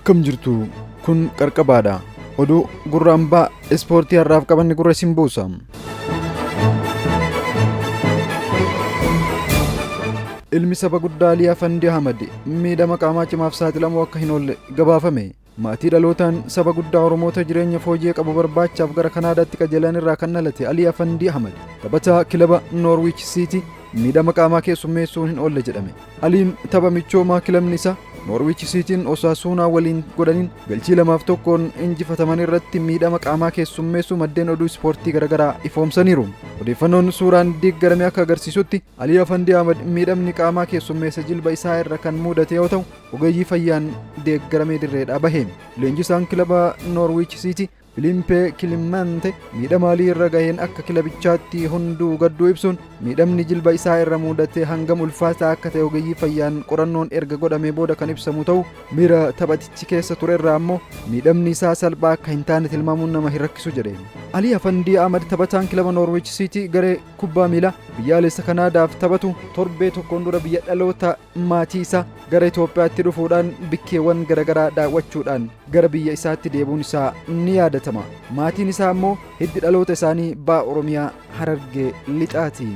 Akkam jirtu kun qarqabaadha. Oduu gurra hambaa ispoortii har'aaf qabanne gurra isin buusa. Ilmi saba guddaa Alii Afandii Ahmad miidhama qaamaa cimaaf saaxilamuu akka hin oolle gabaafame. Maatii dhalootaan saba guddaa Oromoota jireenya fooyyee qabu barbaachaaf gara Kanaadaatti qajeelan irraa kan dhalate Alii Afandii Ahmad taphataa kilaba Noorwiich Siitii miidhama qaamaa keessummeessuun hin oolle jedhame. Aliin tapha michoomaa kilabni isaa Noorwiich Siitiin Osaasuunaa waliin godhaniin galchii 2 fi 1n injifataman irratti miidhama qaamaa keessummeessuu maddeen oduu ispoortii garaagaraa ifoomsaniiru. Odeeffannoon suuraan deeggarame akka agarsiisutti Alii Afandii Ahmad miidhamni qaamaa keessummeessa jilba isaa irra kan mudate yoo ta'u, ogeeyyii fayyaan deeggaramee dirreedhaa bahe. Leenjisaan kilaba Noorwiich Siitii Filiimpee Kilimante miidhama Alii irra gaheen akka kilabichaatti hunduu gadduu ibsuun, miidhamni jilba isaa irra mudate hangam ulfaataa akka ta'e ogeeyyii fayyaan qorannoon erga godhamee booda kan ibsamu ta'u, miira taphatichi keessa ture irraa ammoo miidhamni isaa salphaa akka hin taane tilmaamuun nama hin rakkisu jedhe. Alii Afandii Ahmad taphataan kilaba Noorwiich Siitii garee kubbaa miilaa biyyaalessa Kanaadaaf taphatu torbee tokkoon dura biyya dhaloota maatii isaa gara Itoophiyaatti dhufuudhaan bikkeewwan garaagaraa daawwachuudhaan gara biyya isaatti deebuun isaa ni yaadatama. Maatiin isaa immoo hiddi dhaloota isaanii ba'a Oromiyaa, Harargee Lixaati.